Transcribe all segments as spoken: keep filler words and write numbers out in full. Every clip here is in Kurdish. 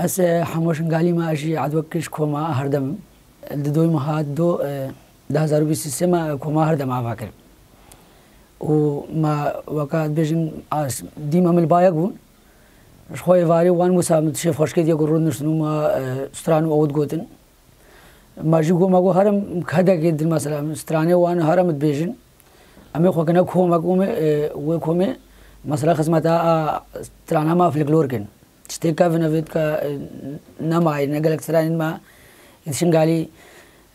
Ez, e, Hemo Şingalî me, ez jî edwek ji koma Herdem im. Di doyê meha do, e, du hezar û bîst û sê me koma Herdem ava kir. Û me weka dibêjin, a, dîm em li ba yek bûn. Ji xwe êvarê wan wisa min şêf xweşikê diye ku rûniştin û me, e, stran û ew digotin. Me jî got, me got, herim kedekê din mesela stranê wan herim dibêjin. Em ê xwe kine komek û me, e, wê komê mesela xizmeta a strana me folklor kin. Tiştê kevin ev ê dika, e, nemayê, ne gelek stranên me, ê Şingalî,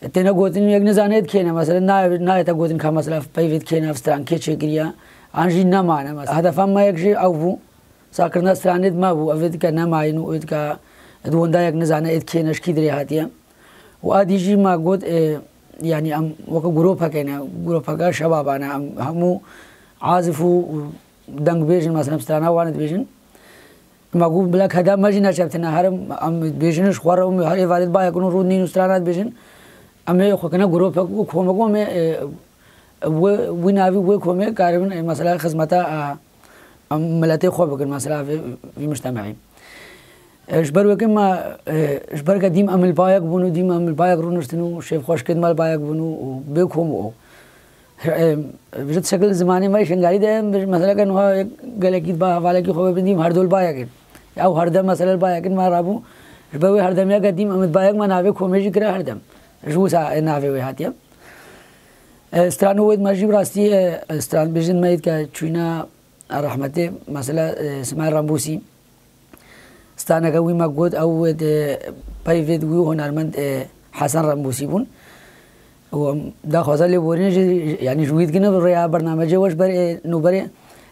e, têne gotin, yek nizane êt kêne, mesela nayê, nayê te gotin ka mesela peyvê dikêne ev stran kê çêkiriye, an jî nemane. Mesela hedefa me yek jî ew bû, sakirina stranê di me bû, ev ê dike nemayîn û ê dika di wenda yek nizane êt kêne, ji kî dirê hatiye. Û a dî jî me got, e, yanî em weke gropeke ne, gropeke şebaban e, em hemû azif û, û dengbêjin, mesela strana wan dibêjin. Me got, bila keda me jî neçeptine, herim em dibêjin ji xwe re û her êvarê di ba yek in û rû nîn û strana dibêjin. Em ê xwe kine gropek û komek û em ê, e, wê, wî navî wê komê karibin, e, mesela xizmeta, e, em miletê xwe bikin, mesela vê, vî mujtemehî. E, ji ber wê ke me, e, ji ber ke dîm em li ba yek bûn û dîm em li ba yek rûniştin û şêf xweşikên me li ba yek bûn û, û bê kom û, e, ji şekil zimanê me Şingalî de em, mesela ke niha yek gelekî di ba hevalekî xwe bibin dîm her du li ba yek in. Ew herdem mesela li ba yek in me rabû. Ji ber wê herdemiya ke dîm em li ba yek me navê komê jî kire Herdem. Ji wisa, e, navê wê hatiye. E, stranê wê me jî bi rastî, e, stran bêjin me yê ke çûyna rehmetê, mesela, e, Simay Rambûsî. Straneke wî me got, ew, e, peyvê wî hunermend, e, Hesen Rambûsî bûn. Û em daxwaza lêborînê jî, yanî ji wî digine bi rêya bernamecê we ji ber, e, nûberê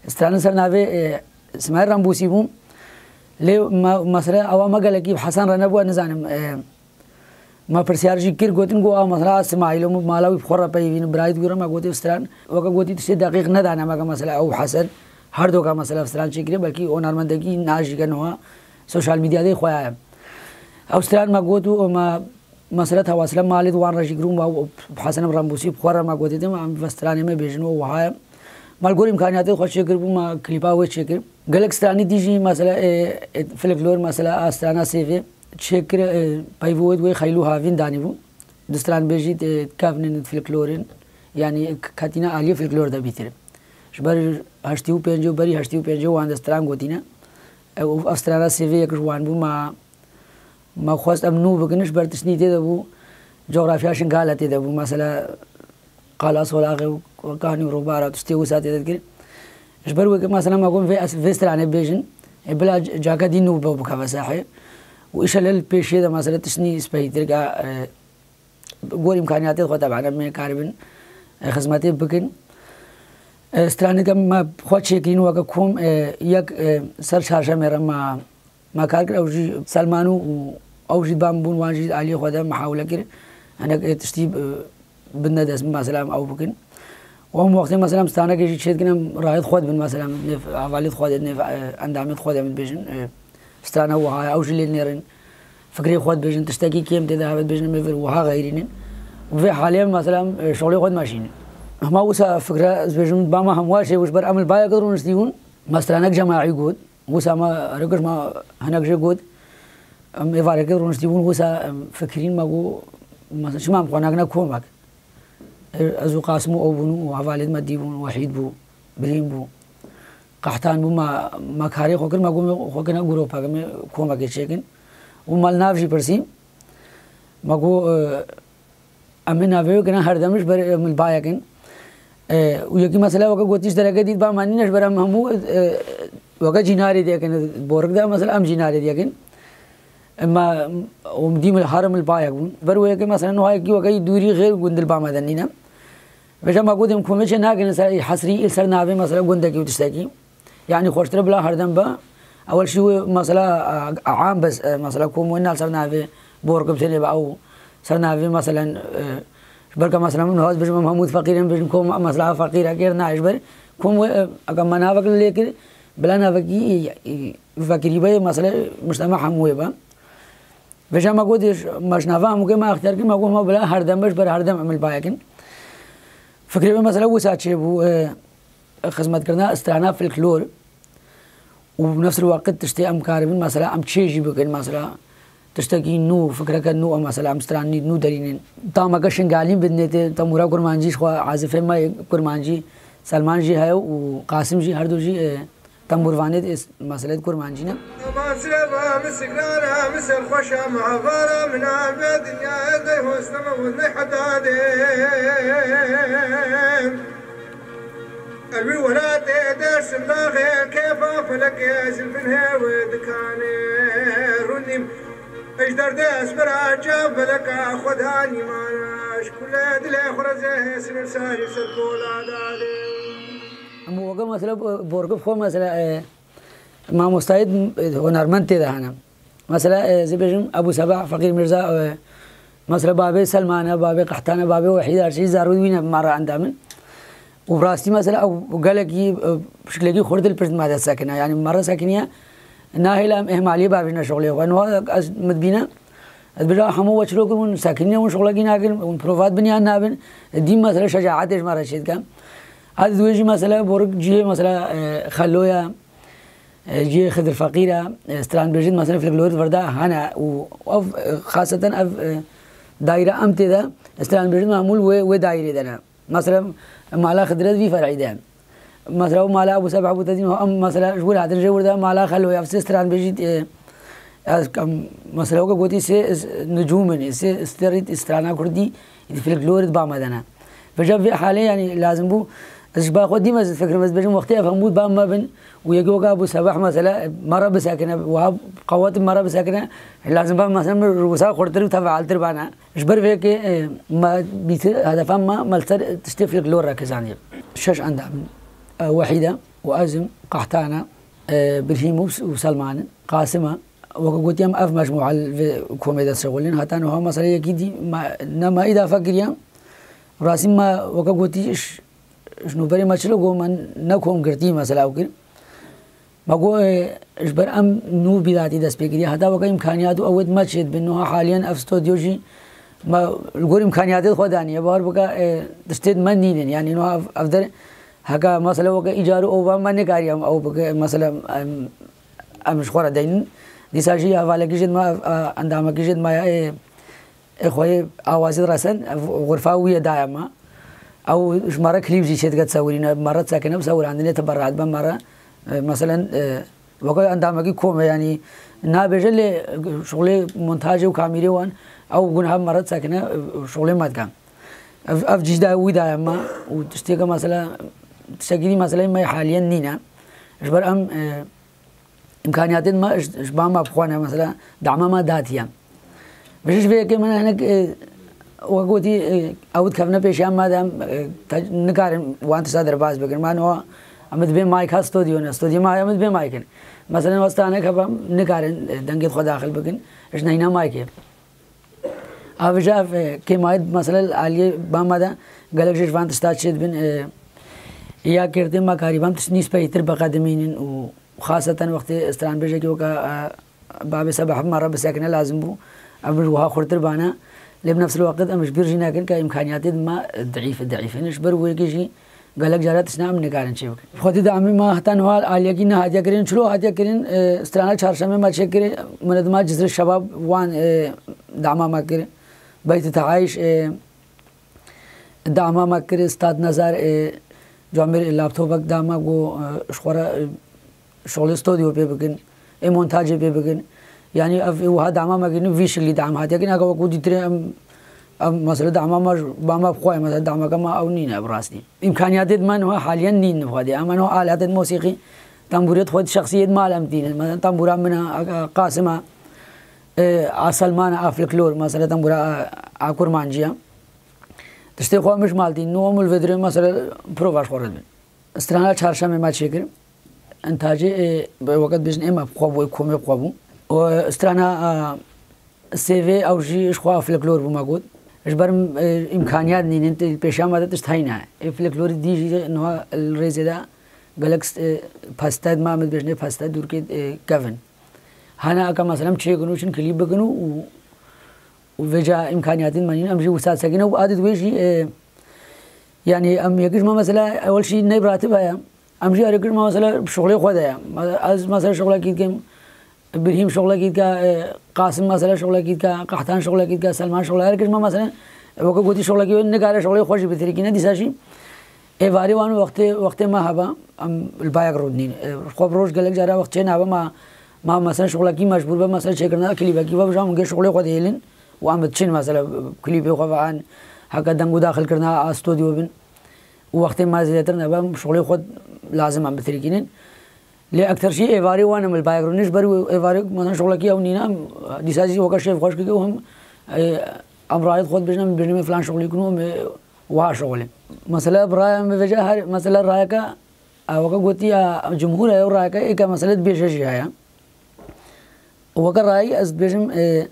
stranin ser navê, e, Simay Rambûsî bû. Lê me, mesela, ewa me gelekî bi Hesen re nebû, ez nizanim, e, Me pirsyar jî kir, gotin ku a mesela a Simaîl û mala wî bi xwe re peyivîn, birayî digure me gotê stran. Weke gotî tiştê deqîq nedane me ke mesela ew Hesen, her doka mesela stran çêkiriye, belkî hunermendekî najî ke niha sosyal medyadê xwe ya ye. Ew stran me got û me mesela tewasile malê di wan re jî kir û me Hesen Rambûsî bi xwe re me gotê de em ve stranê me bêjin û wiha ye. Me li gor îmkaniyatê xwe çêkir bû, me klîpa wê çêkir. Gelek stranî dî jî mesela, e, e, folklor mesela a strana sêvê. Çêkir, e, peyvû wê xeylû havîn danîbû. Di stranbêjî, di kevnên, di folklorên, yanî k-, ketîne aliyê folklor de bîtir. Ji ber heştê û pêncê û berî heştê û pêncê wan de stran gotîne. E, û ev strana sêvê yek ji wan bû, ma, ma xwest em nû bikin, ji ber tiştî tê de bû, cografya Şingale tê de bû. Mesela, Qala Solaxê û Kanî û Rûbara tiştê wisa tê de dikir. Ji ber wê ke mesela me got vê es-, vê stranê bêjin, e, bila c-, caka dî nû be bikeve sahê. Û îşelê li pêşiyê de mesela tiştî spehîtir ka, e, gor îmkaniyatê xwe tebana me karibin, e, xizmetê bikin. E, stranê ke me xwe çêkirîn weke kom, e, yek, e, ser çarşemê re me Me kar kir, ew jî Selman û, û ew jî ban bûn, wan jî aliyê xwe de mihawile kir. Hinek, e, tiştî, e, bidine dest min, mesela em ew bikin. Û em wextê, mesela em stranekê jî çêdikin, em rayê xwe dibin, mesela em nêv hevalê xwe de, nêv, e, endamê xwe de em dibêjin, e, strana wiha ye, ew jî lê nêrin. Fikrê xwe dibêjin, tiştekî kêm tê de heve dibêjin, em ê vir wiha xeyrînin. Û vê halê em, mesela em, e, şixulê xwe dimeşînin. Hema wisa fikre, ez dibêjim, ba me hemû şê, ji ber em li bayek rûniştî bûn, me stranek cemaî got. Wisa me, erê kir me hinek jê got, em êvarekê rûniştî bûn, wisa em fikirîn me got, me, çima em xwe nekine komek? Ez û Qasim û ew bûn û hevalêt me dî bûn, Wehîd bû, Birîn bû, Qehtan bû, me, me karê xwe kir, me got, me xwe kine gropek, em ê komekê çêkin. Û me li nav jî pirsî, me got, e, Em ê navê wê kirin her dem ji ber, em li bayek in. E, û yekî mesela weke gotî ji dereke dît ba me nîne ji ber em hemû, e, weke cînarê diyekin. Borik de mesela em cînarê diyekin. Em, û dîm li harim li bayek bûn. Ber wê yekê mesela nuha yekî weke dûrî xêr gund li ba me de nîne. Vêca me got em komê çê nakin ser hesrî, ser navê mesela gundekî û tiştekî. Yanî xweştir e bila herdem be. Ewel şî wê mesela, e, am bes, e, mesela kom wê nal ser navê Borkip tenê be ew ser navê meselen, e, Ji ber ka mesela min niha ez bêjim em hemû feqîr in, bêjim kom mesela feqîrek êr nayê ji ber kom we, e, eka me navek lê kir, bila navekî, e, e, vekirî be, mesela mujtema hemû wê be. Vêca me got, me ji nava hemû ke me extiyar kir, me got, me bila her dem be, ji ber her dem em li ba yek in. Fikrê me mesela wisa çêbû, e, xizmetkirina strana folklor û bi nefs el-weqt tiştê em karibin, mesela em çê jî bikin, mesela tiştekî nû, fikreke nû, em mesela em stranî nû derînin. Tameke Şingalî bidinê tê, tembûra kurmancî, ji xwe azifê me yê kurmancî, Selman jî heye û Qasim jî, her du jî, e, tembûrvanê, e, meselê kurmancî ne. Aman sire ba min sigrara, min serxweşa, min havara, min ave dinyayê dey hosneme û ney heta dê. Ew wî welatê Dêrsim daxê kêfa felekê zilfin hêwê dikanê rûnîm. Ej derdê ez bira çav beleka xwe danî mana, ji kulê dilê xwe re zê hêsin û sarî ser pola dadê. Em weke mesela borgif xwe mesela, e, mamostayê, e, hunermend tê de hene. Mesela, e, ez ê bêjim Ebû Sebah, Feqîr Mîrza, e, mesela babê Selman e, babê Qehtan e, babê Wehîd e, her şey zarû wî ne bi me re endam in. Û bi rastî mesela ew gelekî, e, şiklekî xurt li pişt me de sekine. Yanî me re sekiniye, nahêle em ihmaliyê bavêjine şixulê xwe. Niha ez min dibîne, ez bêjim hemû we çilo kirin, hûn sekinîne, hûn şixulekî nakin, hûn provat binyan nabin. Dîm mesela şecaetê ji me re çêdike. Ez dibêjim mesela borik cihê mesela, e, Xello ye, e, cihê Xidir Feqîr e, e, stranbêjî mesela folklorî di vir de hene û ev, e, xaseten ev, e, daîre em tê de stranbêjî hemû li wê, wê daîrê de ne. Mesela mala Xidirê di vî ferî de. Mesela û mala Ebû Sebeh Ebû Tezîn, em mesela ji wir hatin jê wir de mala Xelo ya sê stranbêjî, e, ez, em, mesela weke gotî sê s-, nicûm in, sê sterî strana kurdî, folklorê di ba me de ne. Vêca vê halê, yanî lazim bû, ez ji ba xwe dîm ez difikirim, ez dibêjim wextê ev hemû ba me bin û yekê weke Ebû Sebeh mesela me re bisekine, wiha qewet me re bisekine, lazim ba mesela min ji wisa xurtir û tevaaltir bane. Ji ber vê yekê, e, me bîtir, hedefa me, me li ser tiştê folklor re kizandiye. Şeş endam in. E, Wehîd e û ez im, Qehtan e, e, Birhîm û, û Selman in, Qasim e. Weke gotiyam ev mecmûa li vê komê de şixulin. Heta niha mesela yekî dî me, ne me îdafe kiriye. Rastî me weke gotî ji, ji nûberê me çilo got me ne kom girtî mesela ew kir. Me got, e, ji ber em nû bîratî dest pê kiriye. Heta weke îmkaniyat û ewêt me çê dibin. Niha haliyen ev stodyo jî me li gor îmkaniyatê xwe daniye. Bawer bike, e, tiştê di me nînin. Yanî niha ev, ev der heke mesela weke îcar û ew ba me nikariye em ew bike. Mesela em, em ji xwe re deynin. Dîsa jî hevalekî jê di me, ev, e, endamekî jê di me ya, e, ê xweyê awazî diresen, ev xurfa wî ye daye me. Ew ji me re klîp jî çêdike, disewirîne, me re disekine, bi sewirandinê teberra dibe me re. E, meselen, e, weke endamekî kom e, yanî nabêje lê şixulê montajê û kamîrê wan, ew gunha me re disekine, e, şixulê me dike. Ev, ev cî de wî daye me û tiştêke mesela, tiştekî dî meseleyê me haliyen nîne. Ji ber em, e, îmkaniyatên me ji, ji ba me bi xwe ne, mesela dama me datiye. Vêca ji vê yekê min hinek, e, wek gotî, e, ew dikevine pêşiya me de em, e, te-, nikarin wan tişta derbas bikin. Me niha em dibê mayka stodyo ne, stodyo me heye em dibê maykin. Mesela westanek hebe em nikarin, e, dengê xwe daxil bikin. Ji neyna maykê. Avica, e, kêmayî mesela li aliyê ba me de gelek jê ji van tişta çê dibin, e, ya kêrtê me karî bam tişt nîspeyîtir biqedimînin û xaseten wextê stranbêjekî weke, e, babê Sebeh bi me re bisekine lazim bû. Em ji wiha xurtir bane. Lê bi nefs el-weqt em ji bîr jî nekin ke îmkaniyatê me deîf, deîf in. Ji ber wê yekê jî gelek cara tiştine em nikarin çê bikin. Xwedî de emî me heta niha aliyekî nehatiye kirin. Çilo hatiye kirin, e, strana çarşemê me çêkirî, minidma Cizrê Şebab wan, e, dama me kir. Beyt Teayş, e, dama me kir, Stad Nezar, e, camêr laptopek dama got, e, ji xwe re, e, şolê stodyo pê bikin, ê montacê pê bikin. Yanî ev ê wiha dama me kirin, vî şiklî dam hatiye kirin. Eke wekû dîtirê em, em mesela dama me ji ba me bi xwe ye, mesela dameke me ew nîne bi rastî. Îmkaniyatê di me niha haliyen nîn xwedê. Em niha aletên mosîqî, tembûrê di xwe di şexsiyê di mal em dînin. Mesela tembûra min e, a, a, Qasim e, e, a Selman e, a folklor, mesela tembûra a, a kurmancî ye. Tiştê xwe em ji mal dînin. Niha em li vê dirê mesela prova ji xwe re dibin. Strana çarşemê me çêkir. Entacê, e, weke dibêjin ê me bi xwe bû, ê komê bi xwe bû. Û strana, e, sêvê ew jî ji xwe folklor bû me got. Ji ber, e, îmkaniyat nînin, te-, pêşiya me de tişt heyne. Ê folklorî dî jî niha li rêzê de gelek, e, peste, ma em dibêjinê peste, dûrkê, e, kevin. Hene eke mesela em çêkin û çin klîp bikin û, û, û vêca îmkaniyatên me nîn, em jî wisa sekine û adî wê jî, e, yanî em yekî ji me mesela ewil jî neyb ratib heye. Em jî her yekî ji me mesela şixulê xwe de ye. Ez mesela şixulekî dikim, Birhîm şixulekî dike, e, Qasim mesela şixulekî dike, Qehtan şixulekî dike, Selman şixulekî, her yekî ji me mesela, e, weke gotî şixulekî wê nikare şixulê xwe jî bitirikîne. Dîsa jî êvarê wan wextê, wextê me hebe, em li bayek rûdinîn. E, xwe bi roj gelek cara wext çênabe ma, ma mesela şixulekî mecbûr be mesela çêkirina klîbekî ve bijam hingê şixulê xwe dihêlin û em diçin mesela klîbê xwe ve an heke deng û daxilkirina a stûdyo bin. Û wextê me zêdetir nebe, em şixulê xwe lazim em bitirikînin. Lê ekter jî êvarê wan em li bayek rûnin, ji ber wê êvarê mesela şixulekî ew nîne, em dîsa jî weke şêf xweş kike û him, e, em rayet xwe dibêjin, em dibêjin em ê filan şixulî kin û em ê wiha şixulin. Mesela bi raya min bêje her, mesela rayeke, e, weke gotî, e, cumhûr heye û rayeke êke mesela dibêje jî heye. Weke rayî ez dibêjim, e,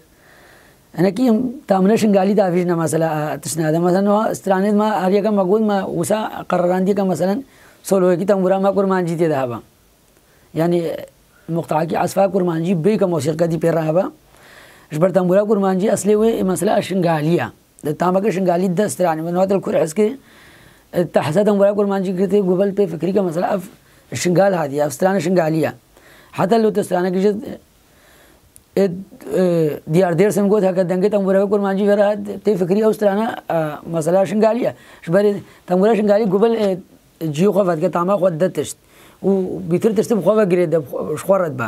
hinekî em tamine şingalî davîjine mesela, e, tiştine de. Mesela niha stranê me her yeke me got me wisa qerarandiyeke mesela soloyekî tembûra me kurmancî tê de hebe. Yanî muqtaekî esfa kurmancî bêyke mosîqekî pê re hebe. Ji ber tembûra kurmancî eslê wê, e, mesela şingalî ye. Di tameke şingalî dest stranê min, niha til kur hez kir, e, te hesa tembûra kurmancî girtê, got bel pê fikrî ke mesela ev şingal hatiye, ev strane şingalî ye. Heta lo tu stranekî ji, e, e, diyar Dêrsim got, heke dengê tembûreke kurmancî vê re hat, tê fikrî ew strane, e, mesela şingalî ye. Ji ber tembûra şingalî got bel, e, cihê xwe vedike, tama xwe dide tişt. Û bîtir tiştê bi xwe ve girê de, bi xwe, ji xwe re dibe.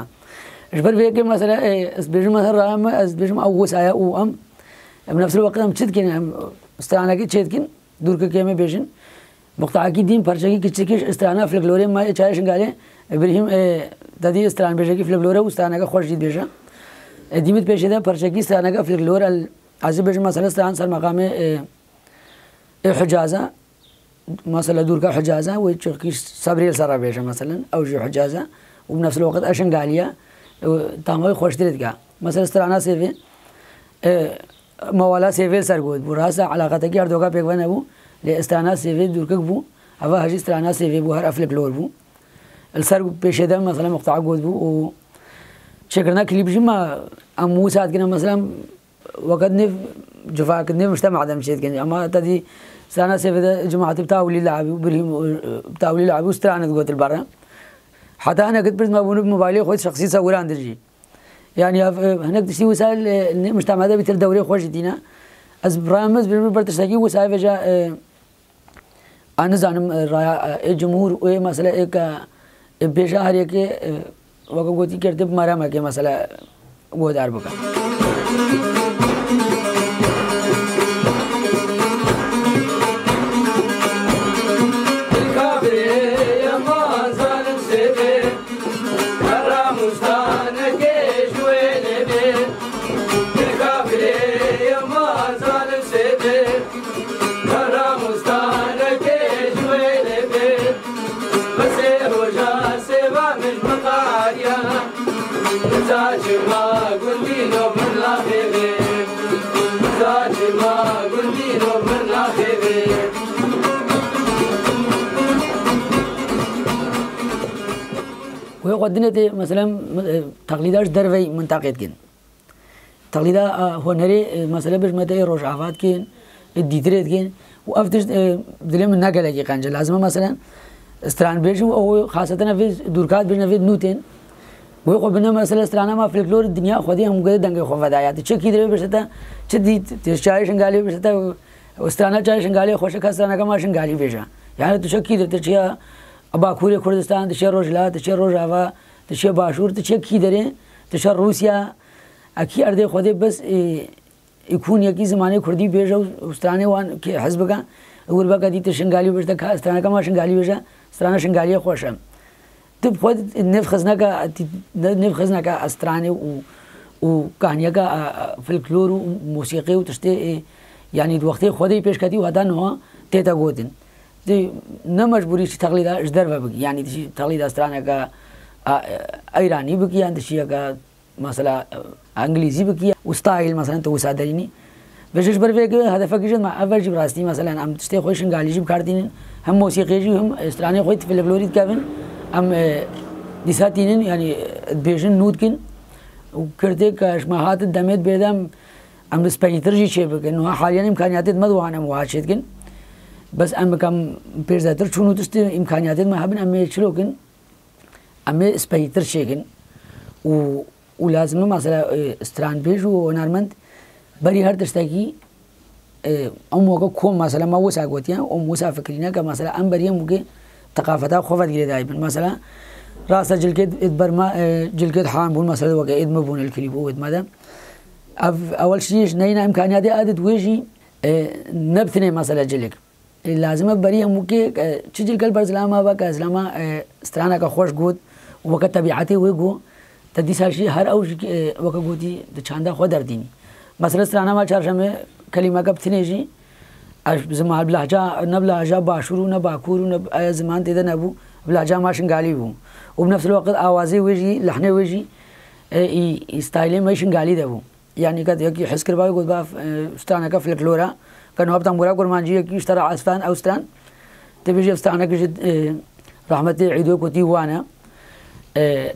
Ji ber vê yekê mesela, e, ez dibêjim mesela raya me, ez dibêjim ew wisa ye û em, em nefsil weqt em çi dikin, em stranekî çê dikin, dûrkekê me bêjin. Muqtaekî dîn parçekî kiçikî ji strana folklorê me yê çayê Şingalê, e, Birhîm, e, te dî stranbêjekî folklore û straneke xweş jî dibêje. E, dîmit pêşê de parçekî straneke folklor, el, ez ê bêjim mesela stran ser meqamê, e, e, Hicaza. Mesela dûrka Hicaza, wê çirkî sebrê li ser re bêje, mesela, ew jî Hicaza. Û bi nefs el weqt e Şingalî ye, û tamay xweştirê dike. Mesela strana sêvê, e, mewala sêvê li ser got bû. Rast e, eleqetekî her doka pêk ve nebû. Lê strana sêvê dûrkik bû. Heva hejî strana sêvê bû, her ev folklor bû. Li ser pêşê de, mesela, muqta got bû û çêkirina klîp jî me em wisa dikine, mesela, Weke nêv civak, nêv mujtema dem çê dikin. Ama te dî strana sêvê de cimatî bi tawilî labî û birhîm, bi tawilî labî û stranet got li ber re. Heta hinek dipirs me bûne bi mobaylê xwe şexsî sewirandin jî. Yanî ev, e, hinek tiştî wisa li, li nêv mujtema de bîtir dewrê xwe jî tîne. Ez bi raya min ez bêjim ber tiştekî wisa vêca, e, A nizanim, e, raya, e, ê cumhûr û ê mesele ê ke, e, bêje her yekê, e, weke gotî kerdib meremekê mesele guhdar bike. Wê xwe dinê tê, mesela, e, teqlîda ji derveyî mintaqê dikin. Teqlîda, e, hunerê, e, mesele bijmete ê Rojava dikin, ê dîtirê dikin. Û ev tişt, e, dilê min ne gelekî qenc e. Lazim e, meselen, stranbêj û ew xaseten ev ê dûrka dibêjin, ev ê nûtên. Wê xwe bine, mesele, strana ma folklor dinya xwedî hemû gedê dengê xwe vedaya. Tu çi kî dirê bişte te, çi dît, tu çayê Şingalê bişte te, strana çayê Şingalê xweş e, ka straneke ma Şingalî bêje. Yani tu çi kî dir, tu çiya Bakurê Kurdistan, tu çiya Rojhilat, tu çiya Rojava, tu çiya Başûr, tu çiya kî derê, tu çiya Rûsya, A kî erdê Xwedê bes, e, îkûn yekî zimanê kurdî bêje û, û stranê wan kê hez bike, û wir beke dî tu Şingalî bêje, ka straneke ma Şingalî bêje, strana Şingaliyê xweş e. Tu bi xwe nêv xizneke, nêv xizneke stranê û, û kahniyeke, e, e, folklor û mosîqê û tiştê, e, yanî di wextê Xwedê pêşketî û heta niha tête gotin. Tu ne mecbûrî çi teqlîda ji derve bikî, yanî tu çi teqlîda straneke, e, e, eyranî bikî, yan tu çiyeke Mesela, e, îngilîzî bikî û style, mesela, tu wisa derînî. Vêje ji ber vê yekê hedefekî jî me ev e jî bi rastî, meselen, em tiştê xwe şingalî jî bi kar tînin, hem mosîqê jî hem stranê xwe folklorî dikevin, em, e, dîsa tînin, yanî, e, dibêjin, nû dikin û kirtê ke ji me hatin demê dibêdem, em li spehîtir jî çê bikin. Niha haliyan îmkaniyatê me di wan em wiha çê dikin. Bes em bikem pêzêtir çûn û tiştê îmkaniyatê me hebin, em ê çilo kin, em ê spehîtir çêkin û, û lazim e mesela, e, stranbêj û hunermend berî her tiştekî, e, em weke kom mesela me wisa gotiye, em wisa fikirîne ke mesela em berî em wekê teqafeta xwe ve digirê dayî bin. Mesela rasta cilkê êd berma, e, cilkê dihan bûn mesela weke êd me bûn el kirî bû êd me de. Ev ewel şîş neyna îmkaniyatê adet wê jî, e, ne bi tinê mesela cilik. E, lazim e berî hemûkê, e, çi cilkel ber zilama be ke zilama, e, straneke xweş got û weke tebîetê wê got, te dîsa jî her ew jî, e, weke gotî di çanda xwe derdînî. Mesela strana me çarşemê kelîmeke bi tinê jî, ez zima-, bi lehca, ne bi lehca başûr û ne bakur û ne bi, e, ziman tê de nebû, bi lehca me şingalî bû. Û bi nefs el weqt awazê wê jî, lehnê wê jî, e, î, î staylê me şingalî de bû. Yanî ke yekî hez kiriba got, baf, e, straneke folklor e. Ke niha bi tembûra kurmancî yekî ji te re esfan ew stran. Tê bêjî ev straneke ji, e, rehmetê Îdo Kotî wan e. E,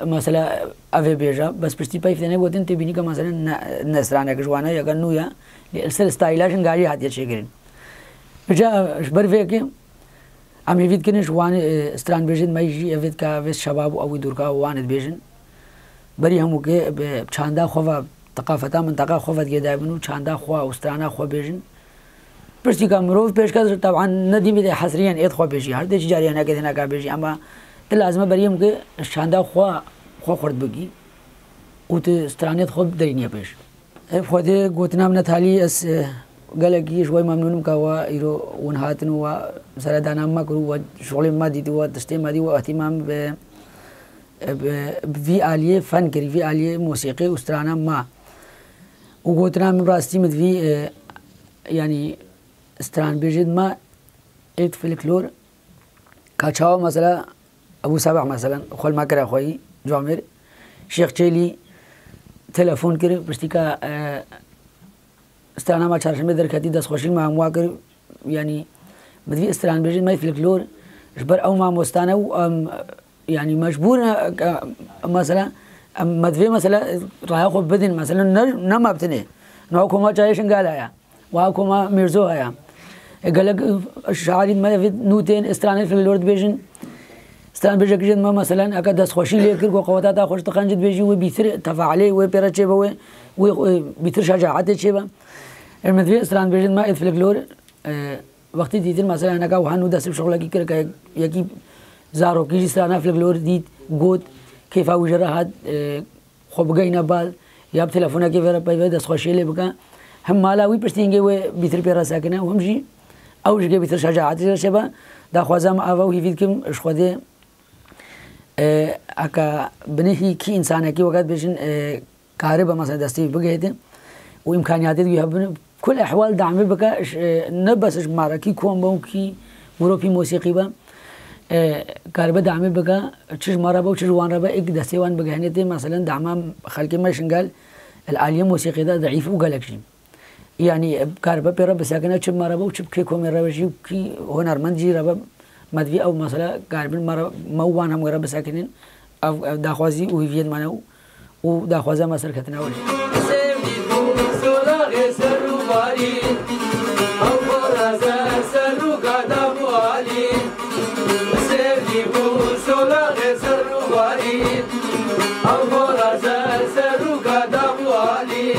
mesela ev ê bêje. Bes piştî peyv têne gotin, tê bînî ke mesela ne, ne straneke ji wan e, yeke nû ye. Lê li ser stayla şingalî hatiye çêkirin. Vêca ji ber vê yekê Em hêvî dikin ji wan, e, stranbêjên me jî evêt ka vê şebab û ew dûrka wan dibêjin. Berî hemûkê bi çanda xwe ve, teqafeta minteqa xwe ve digêdayibin û çanda xwe û strana xwe bêjin. Piştî ka mirov pêşkes, teban ne dîmî de hesriyên êd xwe bêjî. Her tê jî carî hinekê hineka bêjî, ema tu lazim e berî hemûkê çanda xwe, xwe xurt bikî û tu stranê xwe biderînî pêş. Ev xwedê gotina min e talî, ez, e, gelekî ji we memnûn im ka we îro hûn hatin û we seredana me kir û we şixulê me dît û we tiştê me dî û ihtimam bi, bi, bi vî aliyê fen kirî, vî aliyê mosîqê û strana me. Û gotina min rastî min divî, e, yanî stranbêjê me êd folklor. Ka çawa mesela Ebû Sebeh mesela xwe li me kire xweyî camêr. Şêx Çêlî telefon kir, piştî ka, e, strana me çarşemê derketî, destxweşî me hemû kir. Yanî bi vî stranbêjê me folklor ji ber ew mamostane û em, yanî mecbûr ne, ke, mesela em me divê mesela raya xwe bidin, mesela ne, ne me bitinê. Niha koma çayê Şingala ye. Wiha koma Mîrzo heye. E, gelek, e, şairî me vê nûtên stranê folklor dibêjin. Stranbêjek jin me, meselen, eke destxweşî lê kir, ku qeweta te xweş dixencî dibêjî, wê bîtir tefailê wê pê re çêbe, wê, wê, e, bîtir şecaetê çêbe. E, me divê stranbêjin me êd folklor, e, wextî dîtin, meselen, eke wiha nû dest bi şixulekî kir, ke yekî zarokî jî strana folklor dît, got, kêfa wî jê re hat, e, xwe bigeyne bal, ya bi telefonekê vê re peyve destxweşiyê lê bike. Hem mala wî piştî hingê wê bîtir pê re sekine û hem jî ew ji gê bîtir şecaetê re çêbe. Daxwaza min ev e û hîvî dikim ji Xwedê, e, eke binihî kî însanekî weke dibêjin, e, karibe mesela destê wî bigihêtin û îmkaniyatê wî hebin, kul ehwal damê bike, ş-, e, ne bes ji me re, kî kom be û kî gropî mosîqî be, e, karibe damê bike, çi ji me re be û çi ji wan re be, êk destê wan bigihênê tê, meselen, dama xelkê me Şingal li aliyê mosîqê de zeîf û gelek jî. Yanî, e, karibe pê re bisekine, çi bi me re be û çi bi kê komê re be jî û kî hunermend jî re be, me divî ew mesela karibin me re, me û wan hemû re bisekinin. Ev, ev daxwazî û hîviyên me ne û û daxwaza me serketina we. Sevgî bû solaxê ser û barî, ew xwe raze ser û gada bû alî. Sevgî bû solaxê ser û barî, ew xwe raze ser û gada bû alî.